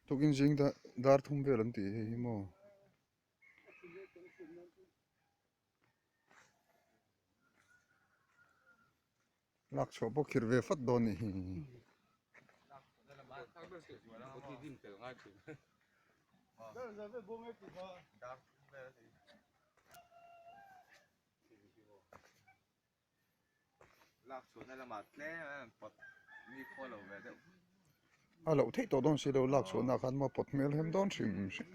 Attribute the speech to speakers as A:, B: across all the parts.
A: Tukin zing dar thum vel an tih hei hi maw. Lak chhuah pawh khirh ve fat dawn nih hi. A loh theih tawh dawn si lo lak chhuahna ah khan maw pawt hmel hem dawn hrim hrim.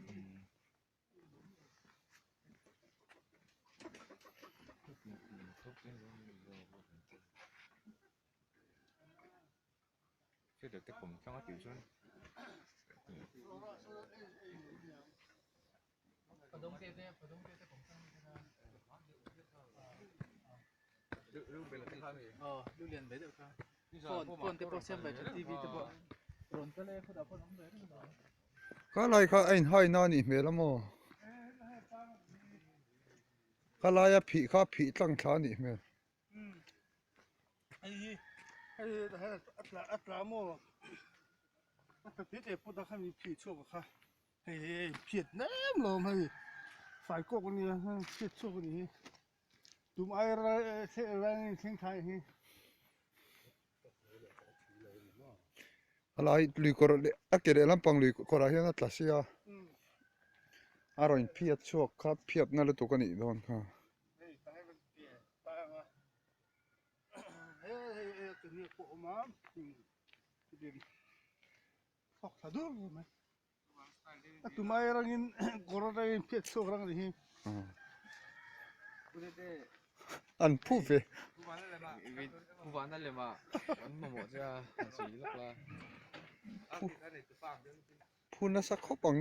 A: Kha lai kha a inhai na anih hmel a maw? Kha laia phih kha phih tlang thla anih hmel. A lai lui kawr leh a ke leh lampang lui kawrah hian a tla sia a rawn phiat chhuak kha phiatna lutuk a nih dawn kha. An phu ve. Phu nasa khawp ang.